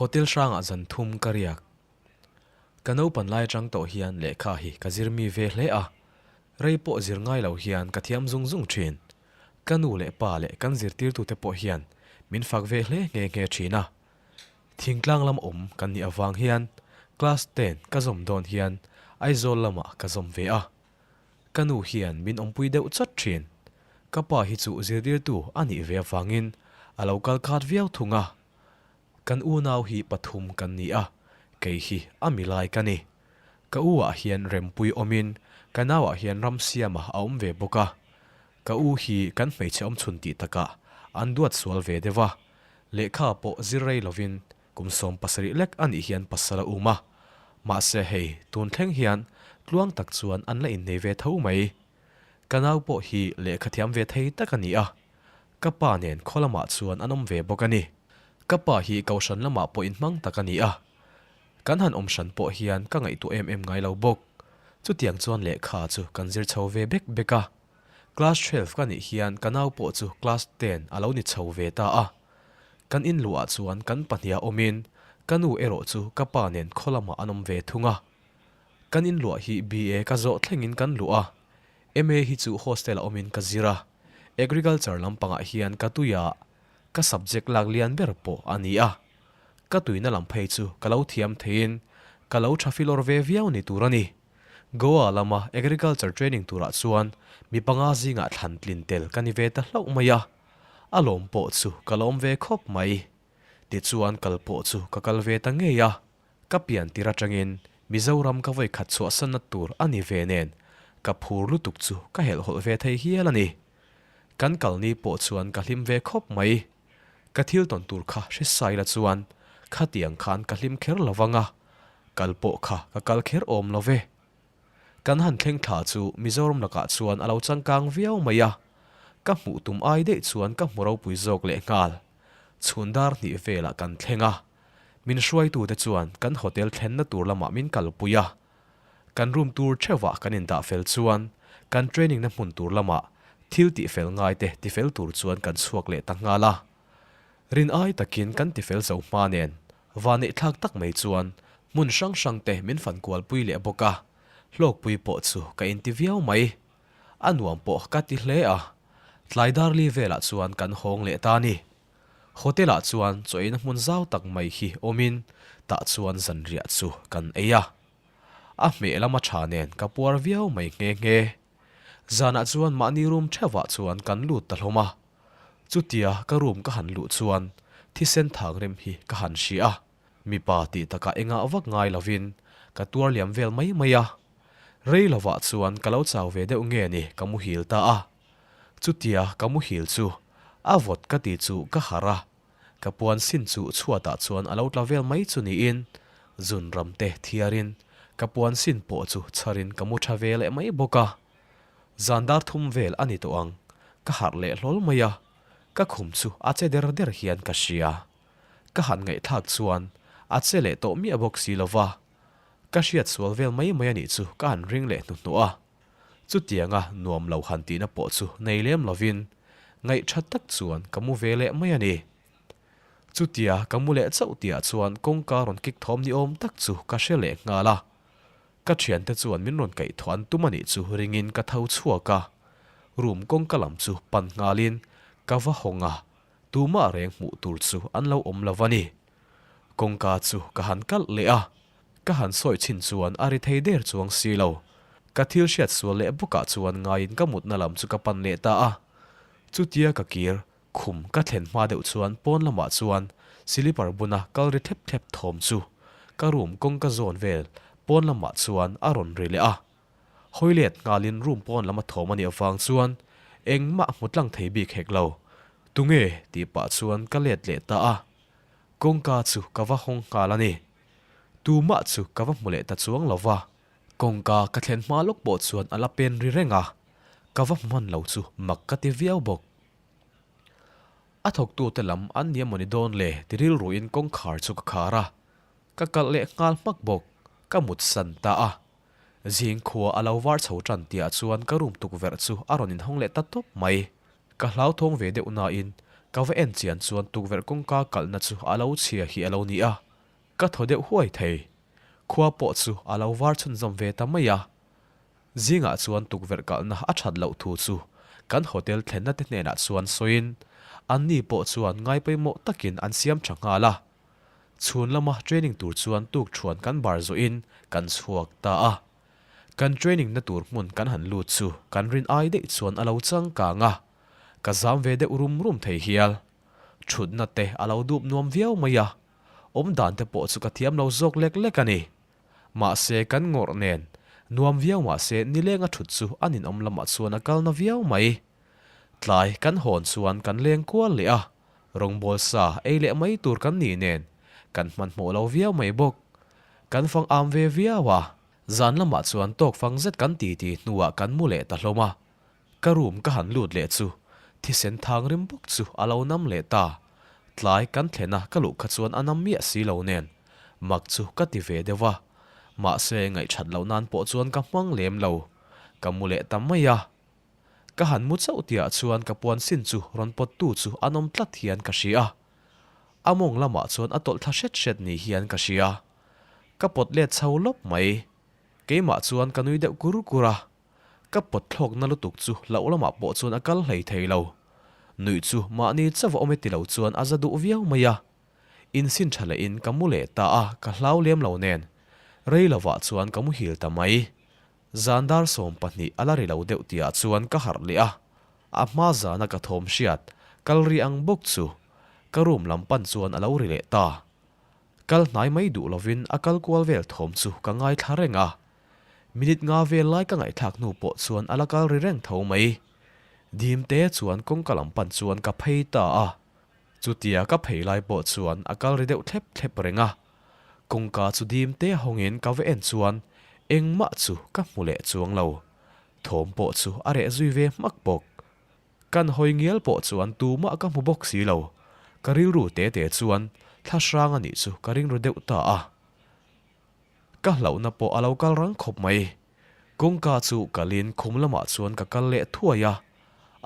Hotel hrangah zan thum ka riak. Ka naupan lai atang tawh hian lehkha hi ka zir mi ve hle a, rei pawh zir ngai lo hian ka thiam zung zung thin. Ka nu leh pa leh kan zirtirtute pawh hian min fak ve hle nghe nghe thin a. Thingtlang lam awm kan nih avang hian class ten ka zawm dawn hian Aizawl lamah ka zawm ve a. Ka nu hian min awmpui deuh chawt thin. Ka pa hi chu zirtirtu a nih ve avangin a lo kal khat viau thung a. Kan unau hi pathum kan ni a, kei hi a milai ka ni. Ka u ah hian rempui awmin ka nau ah hian ramsiama a awm ve bawk a. Ka u hi kan hmeichhe awmchhun tih takah an duat sual ve deuh a, lehkha pawh zir rei lovin kum 70 lek a nih hian pasal a um a. Mahse hei tun thleng hian tluang tak chuan an la innei ve tho mai. Ka nau pawh hi lehkha thiam ve thei tak a ni a, Ka pa nen khaw lamah chuan an awm ve bawk a ni. Ka pa hi Kohhran lamah pawh inhmang tak a ni a. Kan han awm hran pawh hian ka ngaihtuah em em ngai lo bawk. Chutiang chuan lehkha chu kan zir chho ve bek bek a. Class 12 ka nih hian ka nau pawh chu class ten a lo ni chho ve ta a. Kan inluah chuan kan pahniha awmin ka nu erawh chu ka pa nen khaw lamah an awm ve thung a. Kan inluah hi BA ka zawh thlengin kan luh a. MA hi chu hostel a awmin ka zir a, Agriculture lampangah hian ka tui a, ka subject lak lian ber pawh a ni a. Ka tuina lam phei chu ka lo thiam theiin ka lo tha filawr ve viau ni tur a ni. Goa lama Agriculture training turah chuan mi panga zingah thlan tlin tel ka ni ve ta hlauh mai a, a lawm pawh chu ka lawm ve khawp mai. Tichuan kal pawh chu ka kal ve ta ngei a. Ka pian tir atangin Mizoram ka vawi khat chhuahsanna tur a ni ve nen ka phur lutuk chu ka helhhawlh ve thei hial a ni. Kan kalni pawh chuan ka hlim ve khawp mai. Ka thil tawn tur kha hre sai la chuan khatiang khan ka hlim kher lo vang a, kal pawh kha ka kal kher awm lo ve. Kan han thleng thla chu Mizoram lakah chuan a lo changkang viau mai a, ka hmuh tum ai daih chuan ka hmu ropui zawk lehnghal. Chhun dar hnih velah kan thleng a. Min hruaitute chuan kan hotel thlenna tur lamah min kalpui a, kan room tur theuhah kan indah fel chuan kan training na hmun tur lamah thil tihfel ngaite tifel tur chuan kan chhuak leh ta nghal a. Rin ai takin kan tifel zo hma nen vaneihthlak tak mai chuan hmun hrang hrangte min fankualpui leh bawk a, hlawkpui pawh chu ka inti viau mai. A nuam pawh ka ti hle a, tlai darli velah chuan kan hawng leh ta a ni. Hotel ah chuan chaw eina hmun zau tak mai hi awmin tah chuan zanriah chu kan ei a. A hmeh lama tha nen ka puar viau mai nghe nghe. Zanah chuan mahni room theuhah chuan kan lut ta hlawm a. Chutia ka room ka han luh chuan thisen thang rem hi ka han hria a. Mipa tih takah engah vak ngai lovin ka tuar liam vel mai mai a. Rei lovah chuan ka lo chau ve deuh nge ni ka muhil ta a. Chutia ka muhil chu a vawt ka ti chu ka harh a, ka puan sin chu chhuatah chuan a lo tla vel mai chu niin zun ram te thiarin ka puan sin pawh chu chharin ka mu tha ve leh mai bawk a. Zan dar thum vel a ni tawh ang, ka harh leh hlawl mai a, ka khum chu a che der der hian ka hria. Ka han ngaihthlak chuan a che leh tawh miah bawk si lo va, ka hriat sual vel mai mai a nih chu ka han ring leh hnuhnawh a. Chutianga nuam lo han tihna pawh chu nei lem lovin ngaih tha tak chuan ka mu ve leh mai a ni. Chutia ka mu leh chauh tihah chuan kawngka rawn kik thawm ni awm tak chu ka hre leh nghal a. Ka thiante chuan min rawn kaihthawh an tum a nih chu ringin ka tho chhuak a. Room kawngka lam chu pan nghalin ka va hawng a, tumah reng hmuh tur chu an lo awm lo a ni. Kawngka chu ka han kalh leh a. Ka han sawi chhin chuan a ri thei der chuang si lo. Ka thil hriat sual leh bawkah chuan ngaiin ka mutna lam chu ka pan leh ta a. Chutia ka kir khum ka thlen hma deuh chuan pawn lamah chuan silipar buna kal ri thlep thlep thawm chu ka room kawngka zawn vel pawn lamah chuan a rawn ri leh a. Hawi let nghalin room pawn lam a thawm a nih avang chuan engmah hmu tlang thei bik hek lo. Tunge? tih pah chuan ka let leh ta a. Kawngka chu ka va hawng nghal a ni. Tumah chu ka va hmu leh ta chuang lo va. Kawngka ka thlen hma lawk pawh chuan a la pen ri reng a, ka va hmu hman lo chu mak ka ti viau bawk. A thawktute lam an ni emawni dawn le ti rilruin kawngkhar chu ka khar a, ka kalh leh nghal hmak bawk, ka mut san ta a. Zing khua a lo var chho tan tihah chuan ka room tukverh chu a rawn inhawng leh ta tawp mai. Ka hlauthawng ve deuh nain ka va en chian chuan tukverh kawngka kalhna chu a lo chhia hi a lo ni a. Ka thaw deuh huai thei. Khua pawh chu a lo var chhunzawm ve ta mai a. Zingah chuan tukverh kalhna a that loh thu chu kan hotel thlenna te hnenah chuan sawiin anni pawh chuan ngaipawimawh takin an siam tha nghal a. Chhun lama training tur chuan tukṭhuan kan bar zawhin kan chhuak ta a. Kan training na tur hmun kan han lut chu kan rin ai daih chuan a lo changkang a, ka zam ve deuh rum rum thei hial. Thutna te a lo dup nuam viau mai a, awm dan te pawh chu ka thiam lo zawk lek lek a ni. Mahse kan ngawrh nen nuam viau mahse nileng a thut chu a ninawm lamah chuan a kal na viau mai. Tlai kan hawn chuan kan leng kual leh a, rawngbawl sa ei leh mai tur kan nih nen kan hmanhmawh lo viau mai bawk. Kan fang am ve viau a, zan lamah chuan tawk fang zet kan titi hnuah kan mu leh ta hlawm a. Ka room ka han lut leh chu thisen thang rim bawk chu a lo nam leh ta. Tlai kan thlen a ka luh kha chuan a nam miah si lo nen mak chu ka ti ve deuh a, mahse ngaihthat loh nan pawh chuan ka hmang lem lo. Ka mu leh ta mai a. Ka han mu chauh tihah chuan ka puan sin chu rawn pawt tu chu an awm tlat hian ka hria. A mawng lamah chuan a tawlh thla hret hret ni hian ka hria. Ka pawt let chho lawp mai. Keimah chuan ka nui deuh kur kur a. Ka pawt thlawkna lutuk chu hlauh lamah pawh chuan a kal hlei thei lo. Nuih chu mahni chauh a awm e ti lo chuan a za duh viau mai a. Insin tha lehin ka mu leh ta a, ka hlau lem lo nen. Rei lovah chuan ka muhil ta mai. Zan dar 12 a la ri lo deuh tihah chuan ka harh leh a, a hma zana ka thawm hriat kal ri ang bawk chu ka room lam pan chuan a lo ri leh ta. Kal hnai mai duh lovin a kal kual vel thawm chu ka ngaithla reng a, minute nga vel lai ka ngaihthlak hnu pawh chuan a la kal ri reng tho mai. Dim te chuan kawngka lam pan chuan ka phei ta a, chutia ka phei lai pawh chuan a kal ri deuh thlep thlep reng a. Kawngka chu dim te hawngin ka va en chuan engmah chu ka hmu leh chuang lo. Thawm pawh chu a reh zui ve hmak bawk. Kan hawi ngial pawh chuan tumah ka hmu bawk si lo. Ka rilru te te chuan thla hrang a nih chu ka ring ru deuh ta a. Ka hlauhna pawh a lo kal rang khawp mai. Kawngka chu kalin khum lamah chuan ka kal leh thuai a.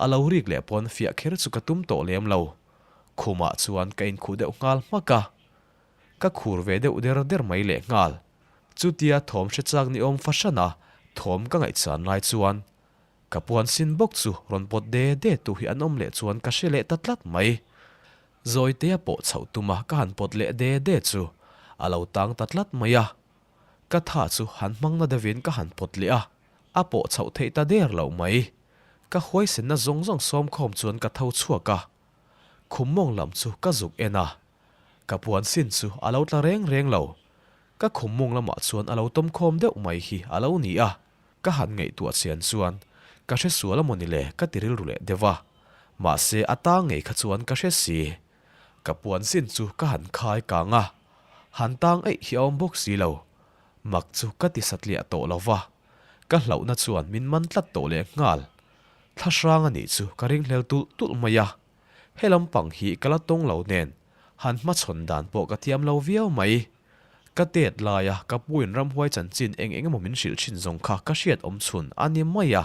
A lo rik leh pawn fiah kher chu ka tum tawh lem lo. Khumah chuan ka inkhuh deuh nghal hmak a. Ka khur ve deuh der der mai leh nghal. Chutia thawm hre chak ni awm fahran a thawm ka ngaihchan lai chuan ka puan sin bawk chu rawn pawt de de tu hi an awm leh chuan ka hre leh ta tlat mai. Zawitea pawh chhoh tuma ka han pawt leh de de chu a lo tang ta tlat mai a. Ka tha chu han hmang na deuhin ka han pawt leh a, a pawh chhoh theih ta der loh mai. Ka huaisenna zawng zawng sawmkhawm chuan ka tho chhuak a. Khum mawng lam chu ka zuk en a. Ka puan sin chu a lo tla reng reng lo. Ka khum mawng lamah chuan a lo tawm khawm deuh mai hi a lo ni a. Ka han ngaihtuah chian chuan ka hre sual a mawni le ka ti rilru leh deuh a. Mahse a tang ngei kha chuan ka hre si. Ka puan sin chu ka han khai kang a. Han tang eih hi a awm bawk si lo. Mak chu ka ti satliah tawh lo va. Ka hlauhna chuan min man tlat tawh leh nghal. Thla hrang a nih chu ka ringhlel tulh tulh mai a. He lampang hi ka la tawng lo nen han hmachhawn dan pawh ka thiam lo viau mai. Ka tet laia ka puin ramhuai chanchin eng eng emaw min hrilh thin zawng kha ka hriat awm chhun a ni mai a.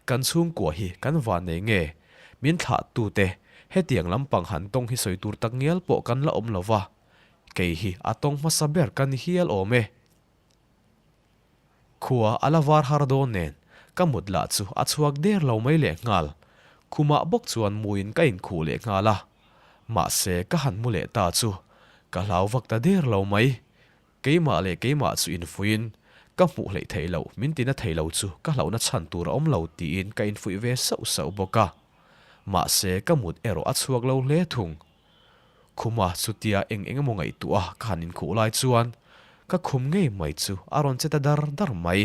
Kan chhungkua hi kan van nei nge? Min thlah tute hetiang lampang han tawng hi sawi tur tak ngial pawh kan la awm lo va. Kei hi a tawng hmasa ber ka ni hial awm e. Khua a la var har dawn nen ka mut lah chu a chhuak der lo mai leh nghal. Khumah bawk chuan muin ka inkhuh leh nghal a. Mahse ka han mu leh ta chu ka hlau vak ta der lo mai. Keimah leh keimah chu infuiin ka hmuh hleih theih loh min tina thei lo chu ka hlauhna chhan tur a awm lo tiin ka infuih ve sauh sauh bawk a. Mahse ka mut erawh a chhuak lo hle thung. Khuma chutia eng eng emaw ngaihtuah a ka han inkhuh lai chuan ka khum ngei mai chu a rawn che ta dar dar mai.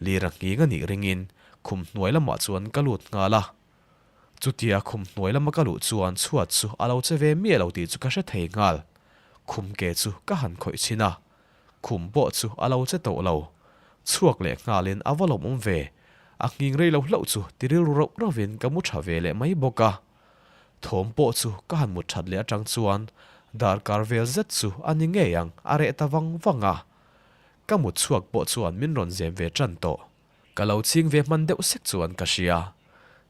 Lira nghing a nih ringin khum hnuai lamah chuan ka lut nghal a. Chutia khum hnuai lama ka luh chuan chhuat chu a lo che ve miah lo tih chu ka hre thei nghal. Khum ke chu ka han khawih chhin a, khum pawh chu a lo che tawh lo. Chhuak leh nghalin a va lawmawm ve, a nghing rei lo hlauh chu ti rilru rauh rauhin ka mu tha ve leh mai bawk a. Thawm pawh chu ka han mut that leh atang chuan darkar vel zet chu a ni ngei ang a reh ta vang vang a. Ka mut chhuak pawh chuan min rawn zem ve tan tawh. Ka lo ching ve hman deuh sek chuan ka hria.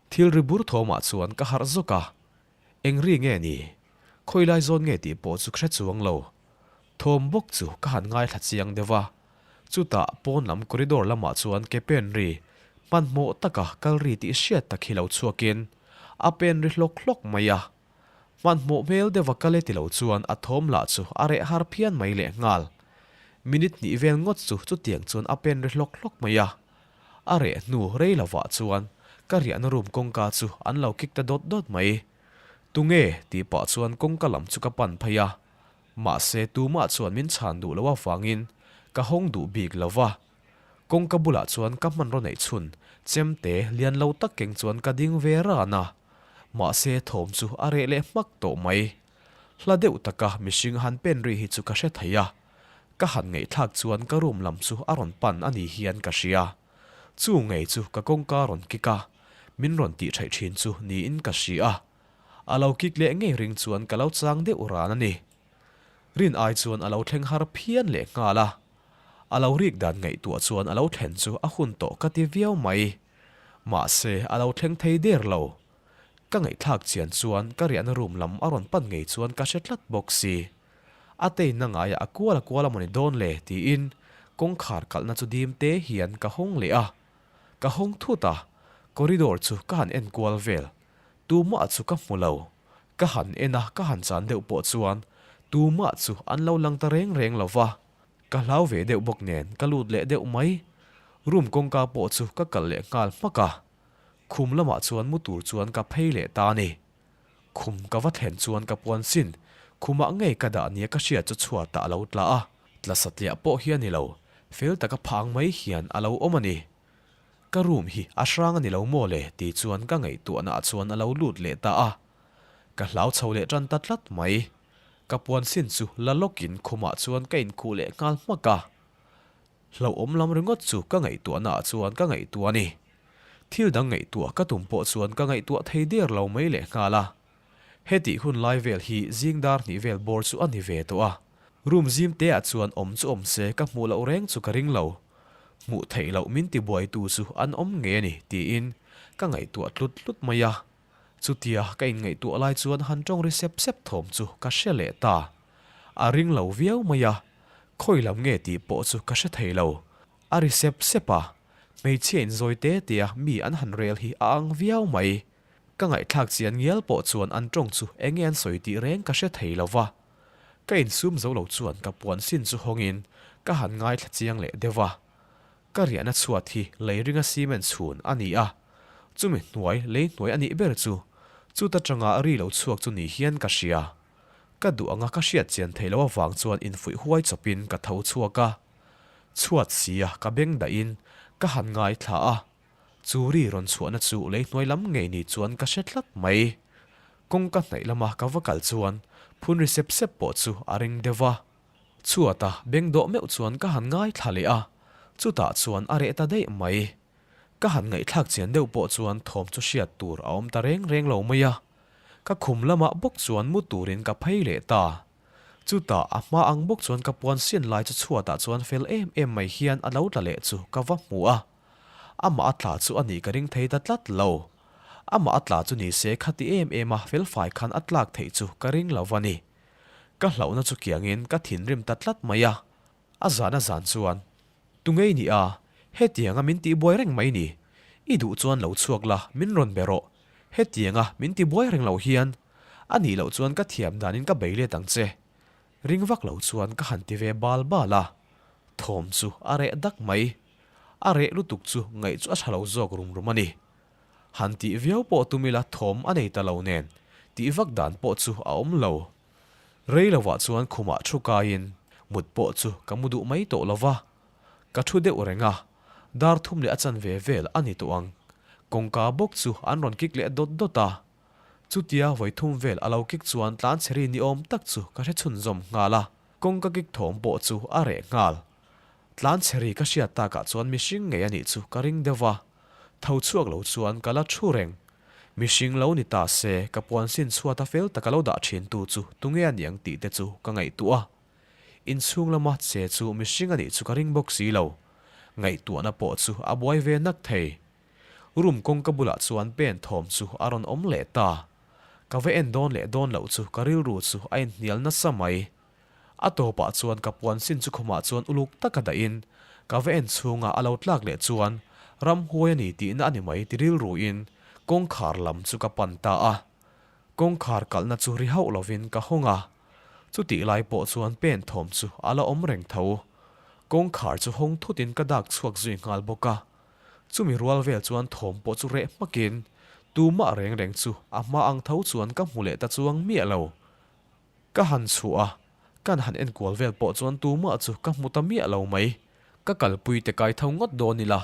Thil ri bur thawmah chuan ka harh zawk a. Eng ri nge ni? Khawilai zawn nge tih pawh chu hre chuang lo. Thawm bawk chu ka han ngaithla chiang deuh a, chutah pawn lam corridor lamah chuan ke pen ri hmanhmawh taka kal ri tih hriat tak hi lo chhuakin a pen ri hlawk hlawk mai a. Hmanhmawh hmel deuha kal e ti lo chuan a thawm lah chu a reh har phian mai lehnghal. Minute hnih vel ngawt chu chutiang chuan a pen ri hlawk hlawk mai a. A reh hnu rei lovah chuan ka riahna room kawngka chu an lo kik ta dawt dawt mai. Tunge? tih pah chuan kawngka lam chu ka pan phei a. Mahse tumah chuan min chhan duh loh avangin ka hawng duh bik lo va. Kawngka bulah chuan ka hmanraw neih chhun chemte lian lo tak keng chuan ka ding ve ran a. Mahse thawm chu a reh leh hmak tawh mai. Hla deuh taka mihring han pen ri hi chu ka hre thei a. Ka han ngaihthlak chuan ka room lam chu a rawn pan a ni hian ka hria. Chu ngei chu ka kawngka rawn kik a, min rawn tih theih thin chu niin ka hria. A lo kik leh ngei ring chuan ka lo chang deuh ran a ni. Rin ai chuan a lo thleng har phian leh nghal a. A lo rik dan ngaihtuah chuan a lo thlen chu a hun tawh ka ti viau mai. Mahse a lo thleng thei der lo. Ka ngaihthlak chian chuan ka riahna room lam a rawn pan ngei chuan ka hre tlat bawk si. A teina ngaiah a kual a kual a mawni dawn le tiin kawngkhar kalhna chu dim te hian ka hawng leh a. Ka hawng thut a, corridor chu ka han en kual vel. Tumah chu ka hmu lo. Ka han en a, ka han chan deuh pawh chuan tumah chu an lo lang ta reng reng lo va. Ka hlau ve deuh bawk nen ka lut leh deuh mai. Room kawngka pawh chu ka kalh leh nghal hmak a. Khum lamah chuan mu tur chuan ka phei leh ta a ni. Khum ka va thlen chuan ka puan sin, khumah ngei ka dah nia ka hriat chu chhuatah a lo tla a. Tla satliah pawh hi a ni lo, fel taka phang mai hian a lo awm a ni. Ka room hi a hrang a ni lo maw le tih chuan ka ngaihtuahnaah chuan a lo lut leh ta a. Ka hlau chho leh tan ta tlat mai. Ka puan sin chu la lawkin khumah chuan ka inkhuh leh nghal hmak a. Hlauhawm lam ringawt chu ka ngaihtuahnaah chuan ka ngaihtuah a ni. Thil dang ngaihtuah ka tum pawh chuan ka ngaihtuah thei der lo mai lehnghal a. Hetih hun lai vel hi zing dar hnih vel bawr chu a ni ve tawh a. Room zim te ah chuan awm chu awm se ka hmuh loh reng chu ka ring lo. Hmuh theih loh min tibuaitu chu an awm ngei a ni tiin ka ngaihtuah tlut tlut mai a. Chutia ka inngaihtuah lai chuan han tawng ri sep sep thawm chu ka hre leh ta. A ring lo viau mai a, khawi lam nge tih pawh chu ka hre thei lo. A ri sep sep a, hmeichhia inzawi te tea mi an han rel hi a ang viau mai. Ka ngaihthlak chian ngial pawh chuan an tawng chu enge an sawi tih reng ka hre thei lo va. Ka insum zo lo chuan ka puan sin chu hawngin ka han ngaithla chiang leh deuh a. Ka riahna chhuat hi lei ringa cement chhun a ni a, chumi hnuai lei hnuai a nih ber chu chuta tanga ri lo chhuak chu ni hian ka hria. Ka duh anga ka hriat chian theih loh avang chuan infuih huai chawpin ka tho chhuak a. Chhuat sia ka beng dahin ka han ngaithla a, chu ri rawn chhuahna chu lei hnuai lam ngei ni chuan ka hre tlat mai. Kawngka hnaih lama ka va kal chuan phun ri sep sep pawh chu a ring deuh va. Chhuata beng dawh meuh chuan ka han ngaithla leh a, chutah chuan a reh ta daih mai. Ka han ngaihthlak chian deuh pawh chuan thawm chu hriat tur a awm ta reng reng lo mai a. Ka khum lamah bawk chuan mu turin ka phei leh ta. Chutah a hma ang bawk chuan ka puan sin lai chu chhuatah chuan fel em em mai hian a lo tla leh chu ka va hmu a. Amah a tla chu a nih ka ring thei ta tlat lo. Amah a tla chu ni se khati em em a felfai khan a tlak theih chu ka ring lo va ni. Ka hlauhna chu kiangin ka thinrim ta tlat mai a, a zan a zan chuan, Tu ngei ni a, hetianga min tihbuai reng mai ni. I duh chuan lo chhuak la, min rawn be rawh. Hetianga min tibuai reng lo hian, a nih loh chuan ka thiam danin ka bei let ang che. Ring vak lo chuan ka han ti ve bal bal a, thawm chu a reh dak mai. A reh lutuk chu ngaih chu a tha lo zawk rum rum a ni. Han tih viau pawh tum ila thawm a nei ta lo nen, tih vak dan pawh chu a awm lo. Rei lovah chuan khumah thu kaiin mut pawh chu ka mu duh mai tawh lova. Ka thu deuh reng a, dar thum leh a chanve vel a ni tawh ang. Kawngka bawk chu an rawn kik leh dawt dawt a. Chutia vawi thum vel a lo kik chuan tlanchhe ri ni awm tak chu ka hre chhunzawm nghal a, kawngka kik thawm pawh chu a reh nghal. Tlanchhe ri ka hriat takah chuan mihring ngei a nih chu ka ring deuh va. Tho chhuak lo chuan ka la thu reng. Mihring lo ni ta se, ka puan sin chhuat a fel taka lo dah thin tu chu tunge a niang tih te chu ka ngaihtuah a. Inchhung lama che chu mihring a nih chu ka ring bawk si lo. Ngaihtuahna pawh chu a buai ve nak thei. Room kawngka bulah chuan pen thawm chu a rawn awm leh ta. Ka va en dawn leh dawn loh chu ka rilru chu a inhnial nasa mai. A tawpah chuan ka puan sin chu khumah chuan uluk taka dahin ka va en chhunga a lo tlak leh chuan ramhuai a ni tihna a ni mai ti rilruin kawngkhar lam chu ka pan ta a. Kawngkhar kalhna chu ri hauh lovin ka hawng a, chutih lai pawh chuan pen thawm chu a la awm reng tho. Kawngkhar chu hawng thutin ka dak chhuak zui nghal bawk a. Chumi rual vel chuan thawm pawh chu reh hmakin tumah reng reng chu a hma ang tho chuan ka hmu leh ta chuang miah lo. Ka han chhuah a, kan han enkual vel pawh chuan tumah chu ka hmu ta miah lo mai. Ka kalpui te kai tho ngawt dawn ila,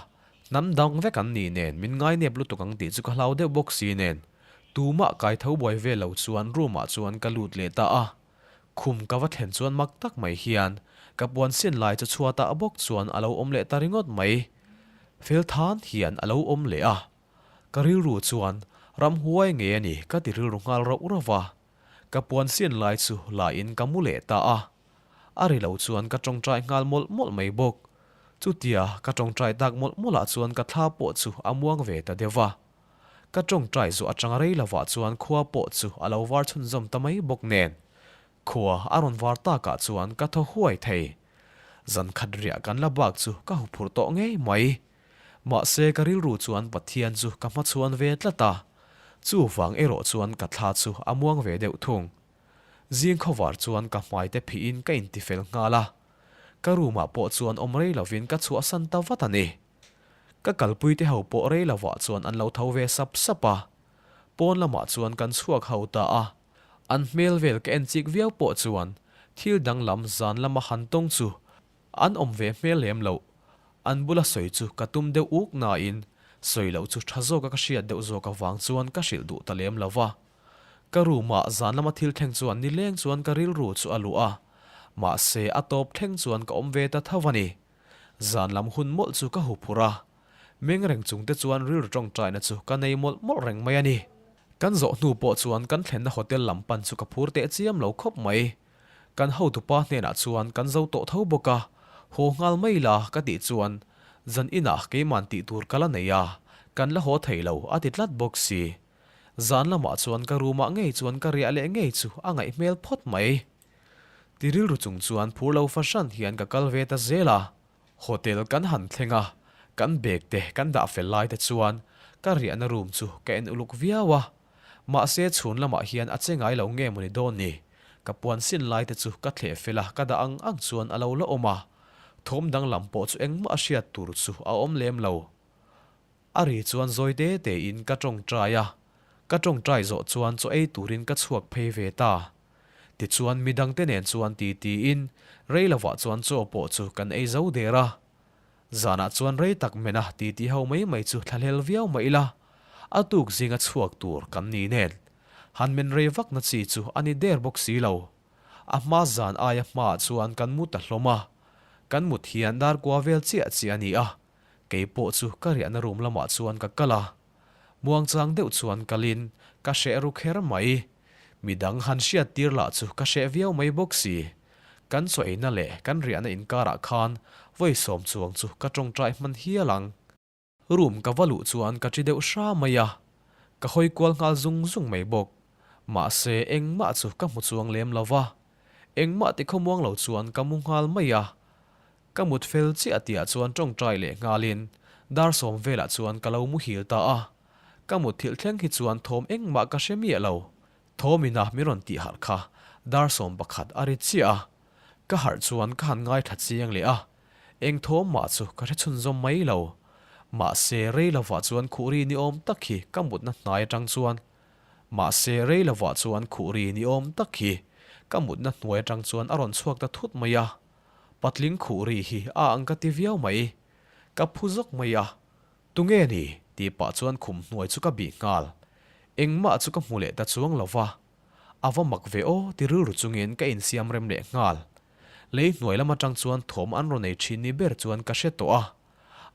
hnam dang vek an nih nen min ngainep lutuk ang tih chu ka hlau deuh bawk si nen. Tumah kai tho buai vel lo chuan room ah chuan ka lut leh ta a. Khum ka va thlen chuan mak tak mai hian ka puan sin lai chu chhuatah bawk chuan a lo awm leh ta ringawt mai. Fel than hian a lo awm leh a. Ka rilru chuan ramhuai ngei a ni ka ti rilru nghal rauh rauh va. Ka puan sin lai chu la in ka mu leh ta a. A ri lo chuan ka tawngtai nghal mawlh mawlh mai bawk. Chutia ka tawngtai tak mawlh mawlh ah chuan ka thla pawh chu a muang ve ta deuh va. Ka tawngtai zawh atanga rei lovah chuan khua pawh chu a lo var chhunzawm ta mai bawk nen. Khua a rawn var takah chuan ka thaw huai thei. Zan khat riah kan la bak chu ka huphurh tawh ngei mai. Mahse ka rilru chuan Pathian chu ka hmachhuan ve tlat a, chuvang erawh chuan ka thla chu a muang ve deuh thung. Zing khawvar chuan ka hmai te phihin ka intifel nghal a, ka room ah pawh chuan awm rei lovin ka chhuahsan ta vat a ni. Ka kalpui te ho pawh rei lovah chuan an lo tho ve sap sap a, pawn lamah chuan kan chhuak ho ta a, an hmel vel ka en chik viau pawh chuan thil danglam zan lama han tawng chu An awm ve hmel lem loh. An bula sawi chu ka tum deuh uk nain sawi loh chu tha zawka ka hriat deuh zawk avang chuan ka hrilh duh ta lem lo va. Ka room ah zan lama thil thleng chuan nileng chuan ka rilru chu a luh a, mahse a tawp thleng chuan ka awm ve ta tho a ni. Zan lam hun mawlh chu ka huphurh a, meng reng chung te chuan rilru tawngtaina chu ka nei mawlh mawlh reng mai a ni. Kan zawh hnu pawh chuan kan thlenna hotel lam pan chu ka phur teh chiam lo khawp mai. Kan hotupa hnenah chuan kan zo tawh tho bawk a, haw nghal mai la ka tih chuan zan inah keiman tih tur ka la nei a, kan la haw thei lo a ti tlat bawk si. Zan lamah chuan ka room ah ngei chuan ka riah leh ngei chu a ngaih hmel phawt mai. Ti rilru chung chuan phur lo fahran hian ka kal ve ta zel a. Hotel kan han thleng a, kan bag te kan dah fel lai te chuan ka riahna room chu ka en uluk viau a. Mahse chhun lamah hian a che ngai lo nge mawni dawn ni? Ka puan sin lai te chu ka thleh fel a, ka dah ang ang chuan a lo la awm a. Thawm danglam pawh chu engmah a hriat tur chu a awm lem lo. A ri chuan zawi te te in ka tawngtai a, ka tawngtai zawh chuan chaw ei turin ka chhuak phei ve ta. Tichuan midang te nen chuan ti tiin rei lovah chuan chaw pawh chu kan ei zo der a. Zanah chuan rei tak men a titi ho mai mai chu thlahlel viau mah ila, a tuk zinga chhuak tur kan ni nen. Han men rei vakna chi chu a ni der bawk si lo. A hma zan aia hmaah chuan kan mu ta hlawm a, kan mut hian dar kua vel chiah chiah a ni a, kei pawh chu ka riahna room lamah chuan ka kal a. Muangchang deuh chuan kalin ka hreh ru kher mai. Midang han hriat tir lah chu ka hreh viau mai bawk si. Kan chaw eina leh kan riahna inkarah khan vawi sawm chuang chu ka tawngtai hman hial ang. Room ka va luh chuan ka ṭi deuh hra mai a, ka hawi kual nghal zung zung mai bawk. Mahse engmah chu ka hmu chuang lem lo va, engmah tikhawmuang lo chuan ka mu nghal mai a. Ka mut fel chiah tihah chuan tawngtai leh nghalin dar sawm velah chuan ka lo muhil ta a. Ka mut thilh thleng hi chuan thawm engmah ka hre miah lo. Thawm ina min rawn tih harh kha dar 11 a ri chiah a. Ka harh chuan ka han ngaithla chiang leh a, eng thawm mah chu ka hre chhunzawm mai lo. Mahse rei lovah chuan khuh ri ni awm tak hi ka mutna hnai atang chuan Mahse rei lovah chuan khuh ri ni awm tak hi ka mutna hnuai atang chuan a rawn chhuak ta thut mai a. Patling khuh ri hi a ang ka ti viau mai. Ka phu zawk mai a. Tunge ni? tih pah chuan khum hnuai chu ka bih nghal. Engmah chu ka hmu leh ta chuang lo va. A va mak ve aw ti rilru chungin ka insiam rem leh nghal. Lei hnuai lam atang chuan thawm an rawn ei thin ni ber chuan ka hre tawh a.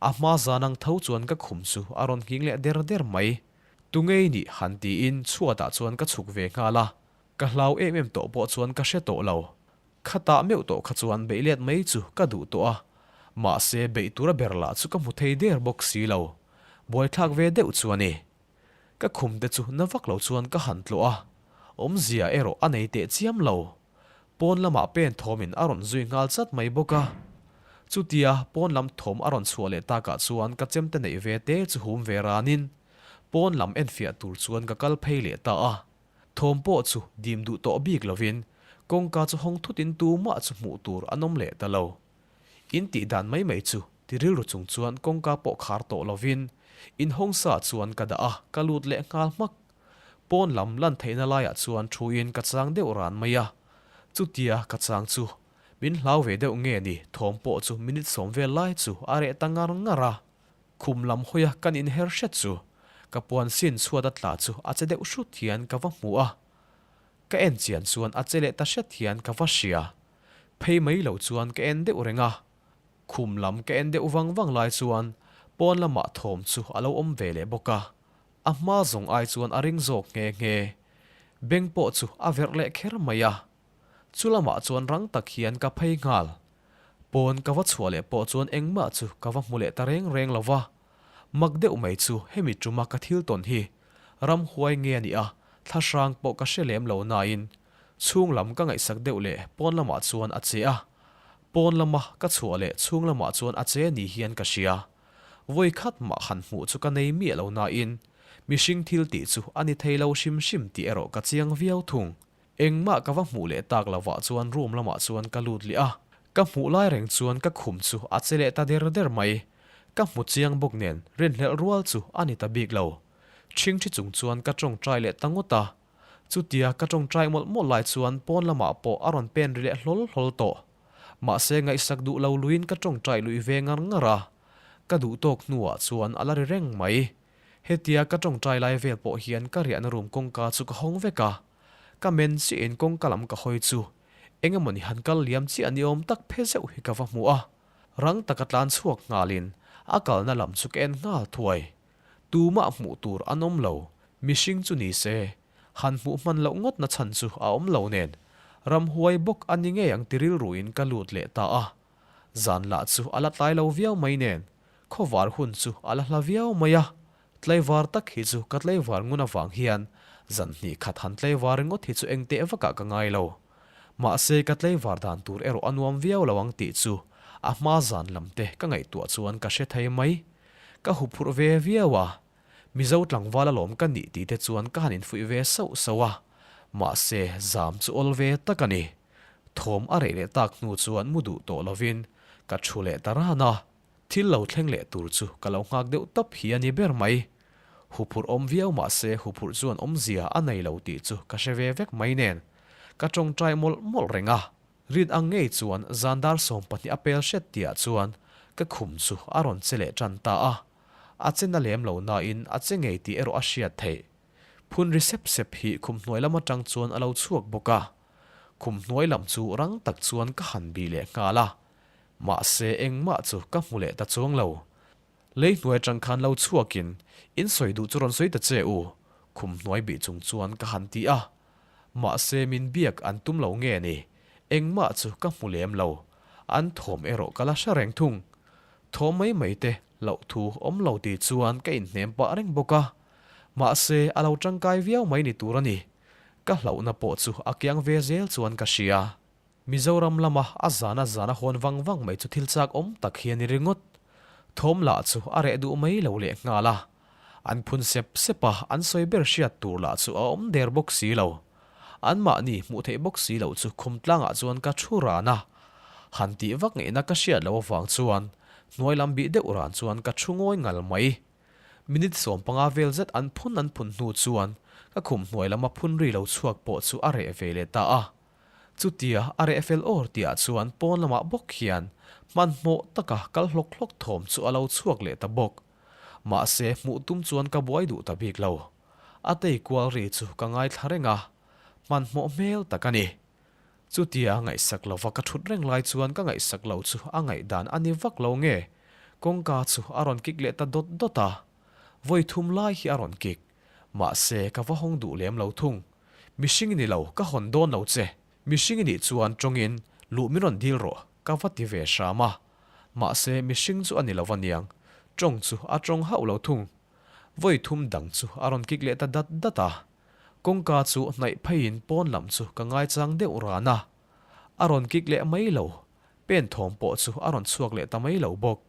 A hma zan ang tho chuan ka khum chu a rawn nghing leh der der mai. Tunge i nih? han tiin chhuatah chuan ka chhuk ve nghal a. Ka hlau em em tawh pawh chuan ka hre tawh lo. Khatah meuh tawh kha chuan beih let mai chu ka duh tawh a, mahse beih tura ber lah chu ka hmu thei der bawk si lo. Buaithlak ve deuh chu a ni. Ka khum te chu na vak lo chuan ka han tlawh a, awmzia erawh a nei teh chiam lo. Pawn lamah pen thawmin a rawn zui nghal chat mai bawk a. Chutia pawn lam thawm a rawn chhuah leh takah chuan ka chemte neih ve te chu hum ve ranin pawn lam enfiah tur chuan ka kal phei leh ta a. Thawm pawh chu dim duh tawh bik lovin kawngka chu hawng thutin tumah chu hmuh tur an awm leh ta lo. In tih dan mai mai chu ti rilru chung chuan kawngka pawh khar tawh lovin in hawng sa chuan ka dah a, ka lut leh nghal hmak. Pawn lam lan theihna laiah chuan thuin ka chang deuh ran mai a, chutia ka chang chu min hlau ve deuh nge ni thawm pawh chu minute sawm vel lai chu a reh ta ngar ngar a. Khum lam hawia kan inher hret chu ka puan sin chhuat a tla chu a che deuh hrut hian ka va hmu a, ka en chian chuan a che leh ta hret hian ka va hria. Phei mai lo chuan ka en deuh reng a, khum lam ka en deuh vang vang lai chuan pawn lamah thawm chu a lo awm ve leh bawk a, a hma zawng ai chuan a ring zawk nghe nghe. Beng pawh chu a verh leh kher mai a, chu lamah chuan rang tak hian ka phei nghal. Pawn ka va chhuah leh pawh chuan engmah chu ka va hmu leh ta reng reng lo va, mak deuh mai chu hemi tuma ka thil tawn hi ramhuai nge a nih a, thlahrang pawh ka hre lem lo nain Chhung lam ka ngaihsak deuh leh pawn lamah chuan a che a, pawn lama ka chhuah leh chhung lamah chuan a che ni hian ka hria. Vawi khat mah han hmuh chu ka nei miah lo nain mihring thil tih chu a ni thei lo hrim hrim tih erawh ka chiang viau thung. Engmah ka va hmuh leh tak lovah chuan room lamah chuan ka lut leh a, ka hmuh lai reng chuan ka khum chu a che leh ta der der mai. Ka hmu chiang bawk nen rinhlelh rual chu a ni ta bik lo. Ṭhingṭhi chung chuan ka ṭawngṭai leh ta ngawt a. Chutia ka ṭawngṭai mawlh mawlh lai chuan pawn lamah pawh a rawn pen ri leh hlawl hlawl tawh. Mahse ngaihsak duh lo luiin ka ṭawngṭai lui ve ngar ngar a. Ka duh tawk hnuah chuan a la ri reng mai. Hetia ka ṭawngṭai lai vel pawh hian ka riahna room kawngka chu ka hawng vek a. Ka men chiahin kawngka lam ka hawi chu eng emawni han kal liam chiah ni awm tak phe zeuh hi ka va hmu a. Rang taka tlan chhuak nghalin a kalna lam chu ka en nghal thuai. Tumah hmuh tur an awm lo, mihring chu ni se, han hmuh hman loh ngawt na chhan chu a awm lo nen, ramhuai bawk a ni ngei ang ti rilruin ka lut leh ta a. Zan lah chu a la tlai lo viau mai nen, khawvar hun chu a la hla viau mai a, tlaivar tak hi chu ka tlaivar ngun avang hian zan hnih khat han tlaivar ringawt hi chu eng teh vakah ka ngai lo. Mahse ka tlaivar dan tur erawh a nuam viau lo ang tih chu a hma zan lam te ka ngaihtuah chuan ka hre thei mai. Ka huphurh ve viau a, Mizo tlangval alawm ka nih tih te chuan ka han infuih ve sauh sauh a, mahse zam chu awl ve tak a ni. Thawm a reh leh tak hnu chuan mu duh tawh lovin ka thu leh ta ran a, thil lo thleng leh tur chu ka lo nghak deuh tawp hi a ni ber mai. Huphurh awm viau mahse huphurh chuan awmzia a nei lo tih chu ka hre ve vek mai nen ka tawngtai mawlh mawlh reng a. Rin ang ngei chuan zan dar 12 a pel hret tihah chuan ka khum chu a rawn che leh tan ta a. A che na lem lo nain a che ngei tih erawh a hriat theih. Phun ri sep sep hi khum hnuai lam atang chuan a lo chhuak bawk a. Khum hnuai lam chu rang tak chuan ka han bih leh nghal a. Mahse engmah chu ka hmu leh ta chuang lo. Lei hnuai atang khan lo chhuakin in sawi duh chu rawn sawi ta che u, khum hnuai bih chung chuan ka han ti a. Mahse min biak an tum lo nge ni, engmah chu ka hmu lem lo. An thawm erawh ka la hre reng thung. Thawm mai mai te loh thu awm lo ti chuan ka inhnem pah reng bawk a. Mahse a lo tangkai viau mai ni tur a ni. Ka hlauhna pawh chu a kiang ve zel chuan ka hria. Mizoram lama a zana zana hawn vang vang mai chu thil chak awm tak hi a ni ringawt. Thawm lah chu a reh duh mai lo leh nghal a. An phun sep sep a, an sawi ber hriat tur lah chu a awm der bawk si lo. Anmahni hmuh theih bawk si loh chu khum tlangah chuan ka thu ran a. Han tih vak ngaihna ka hriat loh avang chuan hnuai lam bih deuh ran chuan ka thu ngawi ngal mai. Minute 15 vel zet an phun an phun hnu chuan ka khum hnuai lama phun ri lo chhuak pawh chu a reh ve leh ta a. Chutia a reh fel awr tihah chuan pawn lamah bawk hian hmanhmawh taka kal hlawk hlawk thawm chu a lo chhuak leh ta bawk. Mahse hmuh tum chuan ka buai duh ta bik lo. A tei kual ri chu ka ngaithla reng a, hmanhmawh hmel tak a ni. Chutia ngaihsak lova ka thut reng lai chuan ka ngaihsak lo chu a ngaihdan a ni vak lo nge, kawngka chu a rawn kik leh ta dawt dawt a. Vawi thum lai hi a rawn kik. Mahse ka va hawng duh lem lo thung. Mihring i ni lo, ka hawn dawn lo che. Mihring i nih chuan tawngin luh min rawn dil rawh, ka va ti ve hram a. Mahse mihring chu a ni lo aniang, tawng chu a tawng hauh lo thung. Vawi thum dang chu a rawn kik leh ta dat dat a. Kawngka chu hnaih pheiin pawn lam chu ka ngaichang deuh ran a. A rawn kik leh mai lo. Pen thawm pawh chu a rawn chhuak leh ta mai lo bawk.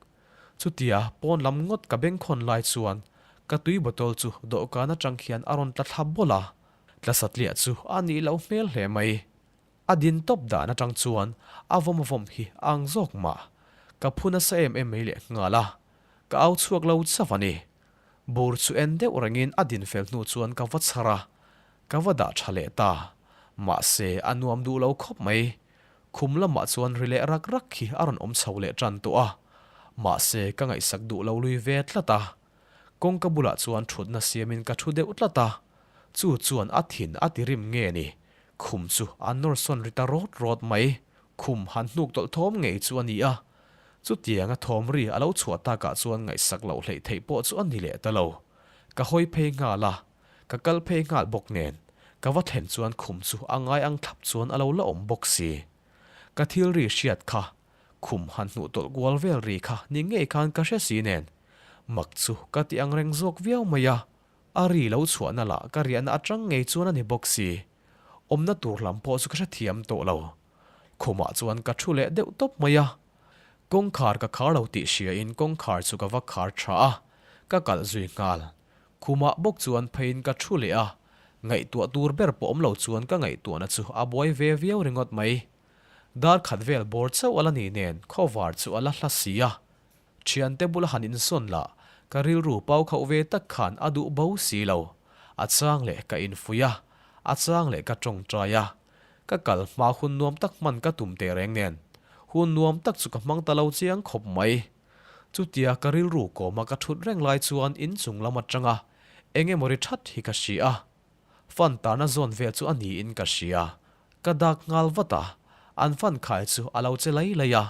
Chutia pawn lam ngawt ka bengkhawn lai chuan ka tui bottle chu dawhkan atang hian a rawn tla thla bawlh a. Tla satliah chu a nih loh hmel hle mai. A din tawp dan atang chuan a vawm vawm hi a ang zawk mah. Ka phu nasa em em mai leh nghal a. Ka au chhuak lo chauh a ni. Bur chu en deuh rengin a din fel hnu chuan ka va chhar a, ka va dah tha leh ta. Mahse, a nuam duh lo khawp mai. Khum lamah chuan ri leh rak rak hi a rawn awm chho leh tan tawh a. Mahse, ka ngaihsak duh lo lui ve tlat a. Kawngka bulah chuan thutna siamin ka thu deuh tlat a. Chu chuan a thin a ti rim nge ni? Khum chu a nawr sawn ri ta rawt rawt mai. Khum han hnuk tawlh thawm ngei chu a ni a. Chutianga thawm ri a lo chhuah takah chuan ngaihsak loh hleih theih pawh chu a ni leh ta lo. Ka hawi phei nghal a, ka kal phei nghal bawk nen, ka va thlen chuan khum chu a ngai ang thlap chuan a lo la awm bawk si. Ka thil ri hriat kha, khum han hnuh tawlh kual vel ri kha ni ngei khan ka hre si nen, mak chu ka ti ang reng zawk viau mai a, a ri lo chhuahna lah ka riahna atang ngei chuan a ni bawk si. Awmna tur lam pawh chu ka hrethiam tawh lo. Khumah chuan ka thu leh deuh tawp mai a. Kawngkhar ka khar lo tih hriain kawngkhar chu ka va khar tha a, ka kalh zui nghal. Khumah bawk chuan pheiin ka thu leh a, ngaihtuah tur ber pawh awm lo chuan ka ngaihtuahna chu a buai ve viau ringawt mai. Dar khat vel bawr chauh a la ni nen khawvar chu a la hla si a. Thiante bula han insawn lah ka rilru pau khauh ve tak khan a duh bo si lo. A chang leh ka infuih a, a chang leh ka tawngtai a. Ka kal hma hun nuam tak hman ka tum teh reng nen, hun nuam tak chu ka hmang ta lo chiang khawp mai. Chutia ka rilru kawma ka thut reng lai chuan inchung lam atanga eng emaw ri that hi ka hria a. Fan tarna zawn vel chu a niin ka hria. Ka dak nghal vat a, an fan khai chu a lo che lai lai a.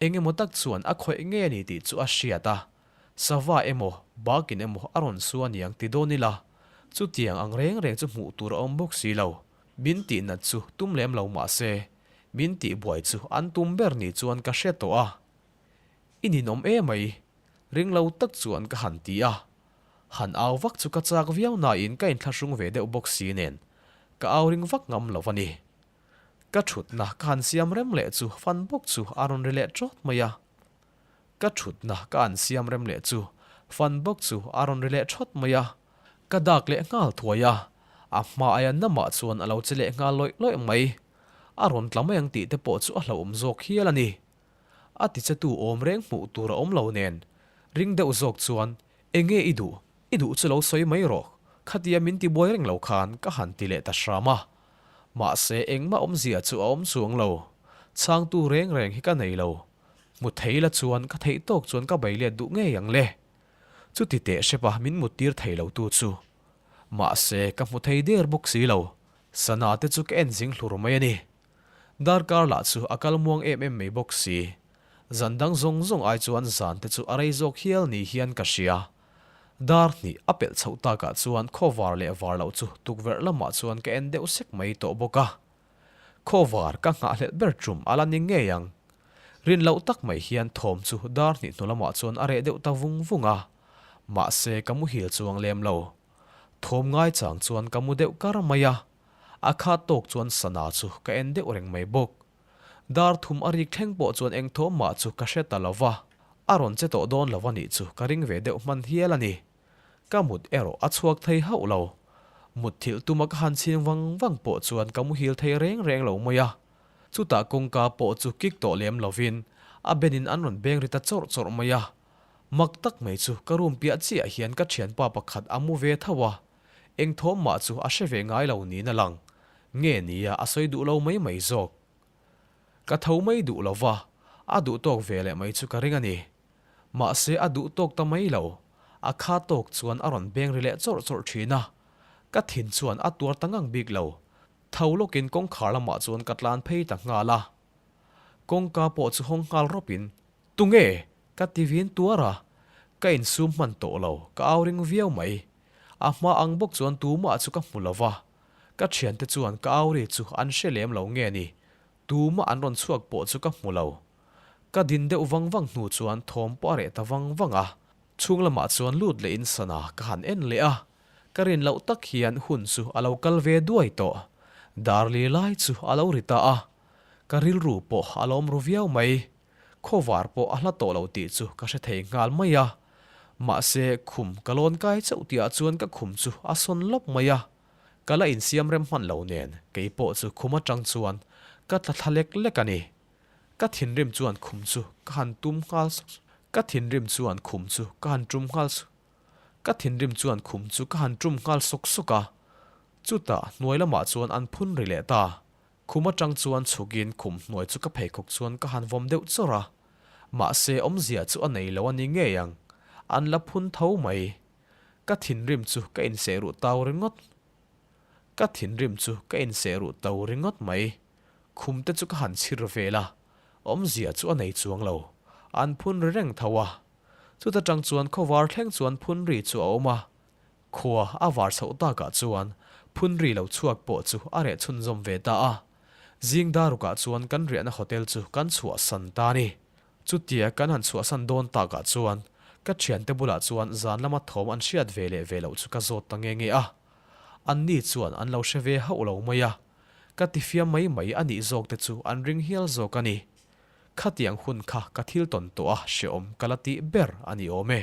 Eng emaw tak chuan a khawih nge a ni tih chu a hriat a, sava emaw, bakin emaw a rawn su a niang ti dawn ila, chutiang ang reng reng chu hmuh tur a awm bawk si lo. Min tih nat chu tum lem lo mah se, min tih buai chu an tum ber ni chuan ka hre tawh a. I ninawm emai, ring lo tak chuan ka han ti a. Han au vak chu ka chak viau nain ka inthlahrung ve deuh bawk si nen, ka au ring vak ngam lo a ni. Ka thutna ka han siam rem leh chu fan bawk chu a rawn ri leh tawt mai a. Ka thutna ka han siam rem leh chu fan bawk chu a rawn ri leh thawt mai a. Ka dak leh nghal thuai a, a hma aia namah chuan a lo che leh nghal lawih lawih mai. A rawn tla mai ang tih te pawh chu a hlauhawm zawk hial a ni. A tichetu awm reng hmuh tur a awm lo nen, ring deuh zawk chuan, Enge i duh? I duh chu lo sawi mai rawh, khatia min ti buai reng lo khan ka han ti leh ta hram a. Mahse engmah awmzia chu a awm chuang lo. Chhangtu reng reng hi ka nei lo. Hmu thei la chuan ka theih tawk chuan ka bei let duh ngei ang le. Chuti teh hrepa min mut tir thei lo tu chu. Mahse ka hmu thei der bawk si lo. Sana te chu ka en zing hlur mai a ni. Darkar lah chu a kal muang em em mai bawk si. Zan dang zawng zawng ai chuan zan te chu a rei zawk hial ni hian ka hria. Dar hnih a pelh chhoh takah chuan khawvar leh var loh chu tukverh lamah chuan ka en deuh sek mai tawh bawk a. Khawvar ka nghahhlelh ber tum a la ni ngei ang. Rin loh tak mai hian thawm chu dar hnih hnu lamah chuan a reh deuh ta vung vung a. Mahse ka muhil chuang lem lo. Thawm ngai chang chuan ka mu deuh kar mai a. A khat tawk chuan sana chu ka en deuh reng mai bawk. Dar thum a rik thleng pawh chuan eng thawm mah chu ka hre ta lo va, a rawn che tawh dawn lo a nih chu ka ring ve deuh hman hial a ni. Ka mut erawh a chhuak thei hauh lo. Mut thilh tuma ka han chhing vang vang pawh chuan ka muhil thei reng reng lo mai a. Chutah kawngka pawh chu kik tawh lem lovin a benin an rawn beng ri ta chawrh chawrh mai a. Mak tak mai chu ka room piah chiah hian ka thianpa pakhat a mu ve tho a. Eng thawm mah chu a hre ve ngai lo niin a lang. Nge nia a sawi duh lo mai mai zawk. Ka tho mai duh lo va, a duh tawk ve leh mai chu ka ring a ni. Mahse a duh tawk ta mai lo, a kha tawk chuan a rawn beng ri leh chawrh chawrh thin a. Ka thin chuan a tuar ta ngang bik lo. Tho lawkin kawngkhar lamah chuan ka tlan phei ta nghal a. Kawngka pawh chu hawng nghal rawpin, Tunge? Ka ti vin tuar a, ka insum hman tawh lo, ka au ring viau mai. A hma ang bawk chuan tumah chu ka hmu lo va, ka thiante chuan ka au ri chu an hre lem lo nge ni, tumah an rawn chhuak pawh chu ka hmu lo. Ka din deuh vang vang hnu chuan thawm pawh a reh ta vang vang a, chhung lamah chuan lut lehin sana ka han en leh a, ka rin loh tak hian hun chu a lo kal ve duai tawh. Darli lai chu a lo ri ta a. Ka rilru pawh a lawm ru viau mai. Khawvar pawh a hla tawh lo tih chu ka hre thei nghal mai a. Mahse, khum ka lawn kai chauh tihah chuan ka khum chu a sawn lawp mai a. Ka la insiam rem hman lo nen kei pawh chu khum atang chuan ka tla thla lek lek a ni. Ka thinrim chuan khum chu ka han tum nghal suk suk. Ka thinrim chuan khum chu ka han tum nghal suk. Ka thinrim chuan khum chu ka han tum nghal suk suk a. Chutah hnuai lamah chuan an phun ri leh ta. Khum atang chuan chhukin khum hnuai chu ka pheikhawk chuan ka han vawm deuh chawrh a. Mahse awmzia chu a nei lo a ni ngei ang. An la phun tho mai. Ka thinrim chu ka inseh ruh tau ringawt. Ka thinrim chu ka inseh ruh tau ringawt mai. Khum te chu ka han chhir vel a, awmzia chu a nei chuang lo. An phun ri reng tho a. Chuta tang chuan khawvar thleng chuan phun ri chu a awm a. Khua a var chhoh takah chuan phun ri lo chhuak pawh chu a reh chhunzawm ve ta a. Zing darukah chuan kan riahna hotel chu kan chhuahsan ta a ni. Chutia kan han chhuahsan dawn takah chuan ka thiante bulah chuan zan lama thawm an hriat ve leh ve loh chu ka zawt ta nge nge a. Anni chuan an lo hre ve hauh lo mai a. Ka tifiam mai mai a nih zawk te chu an ring hial zawk a ni. Khatiang hun kha ka thil tawn tawh a hreawm ka la tih ber a ni awm e.